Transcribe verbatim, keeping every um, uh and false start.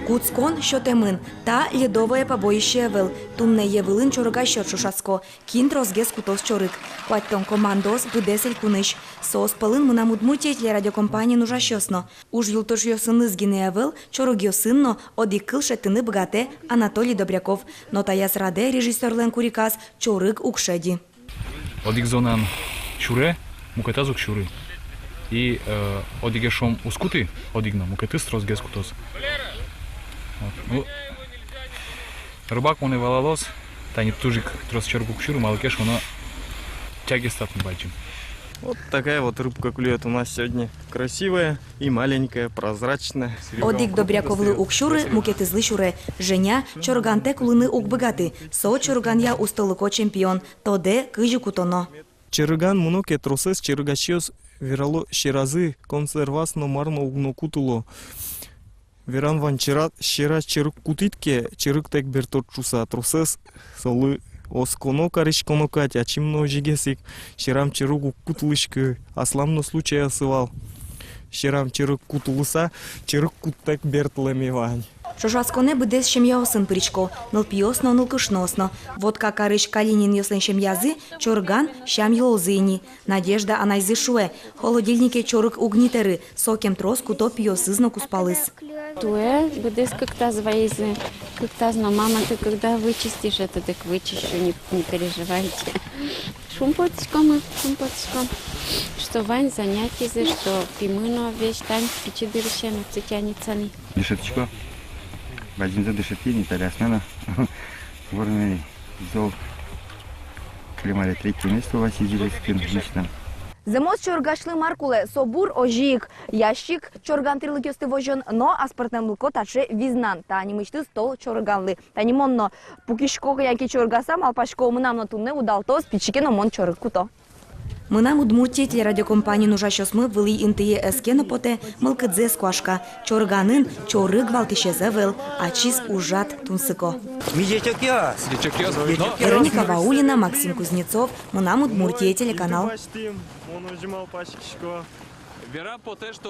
Кутскон сётэмын. Та ледовое побоище ӧвӧл. Туннэ йӧ вылын чорыгасьёс ӵошатско, кин тросгес кутоз чорыг. Куатьтон командаос быдэс элькунысь. Соос пӧлын «Мынам Удмуртие» телерадиокомпаниын ужасьёс но. Ужъюлтошъёсыныз гинэ ӧвӧл, чорыгъёсын но одӥг кыл шедьтыны быгатэ Анатолий Добряков. Но таяз радэ режиссёрлэн куриказ чорыг уг шеды. Одӥг зонан сюре, мукетаз уг сюры. И, э, одӥг эшшо ум уз куты, одӥг но, мукетыз тросгес кутоз. Вот. Ну, рыбак монэ валалоз, тани туж ик трос чорыг уг сюры, малы ке шуоно тягез татын бадӟым. Вот такая вот рыбка клюет у нас сегодня. Красивая и маленькая, прозрачная. Одӥг Добряковлы уг сюры, мукетызлы сюре. Женя чорыгантэк улыны уг быгаты. Со чорыганъя устолыко чемпион. Тодэ, кызьы кутоно. Чорыган мыно ке, тросэз чорыгасьёс верало, сьӧразы консерваос но мар но уг но кутыло. Веран вань: сьӧра-, сьӧраз чорыг кутӥд ке, чорыгтэк бертод шуса. Тросэз солы осконо, кариськоно кадь. Ачим но озьыгес ик, сьӧрам чорыг уг кутылӥськы. Аслам но случайёсы вал. Сьӧрам чорыг кутылыса, чорыг куттэк бертлэме вань. Ӵошатсконэ быдэс семьяосын пырисько, нылпиос но, нылкышноос но. Вотка карысь Калининъёслэн семьязы чорыган сям-йылолзы ини. Надежда анайзы шуэ, холодильнике чорыг уг ни тэры, сокем трос куто пиосыз но кузпалыз. Туэ быдэс кыктаз вайизы, кыктаз но: «Мама, ты когда вычистишь это?» Дык вычищу, не, не переживайте. Шумпотӥськомы, шумпотӥськом, что вань занятизы, что пимы но весь тань пичи дырысен отчы тянется ни. Дышетӥсько. Бадӟымзэ дышетӥ ни, талиясме но вормели. Зол. Кылем али третье место Василий Зеленскийын мечтам. Зэмос чорыгасьлы мар кулэ, со бур озьы ик ящик чорыган тӥрлыкъёсты возён но аспӧртэмлыко таӵе визнан. Та нимысьтыз тол чорыганлы. Тани мон но пукисько кӧня ке чорыгаса, малпасько, мынам но туннэ удалтоз, пичи ке но мон чорыг куто. «Мынам Удмуртие» телерадиокомпаниын ужасьёсмы вылӥ интые ӧз ке но потэ, мылкыдзэс куашка. Чорыганын чорыг валтӥсез ӧвӧл, ачиз ужрад тунсыко. Ми ӟечокъёс. Ӟечокъёс. Вероника Ваулина, Максим Кузнецов, «Мынам Удмуртие» телеканал. Верам потэ, что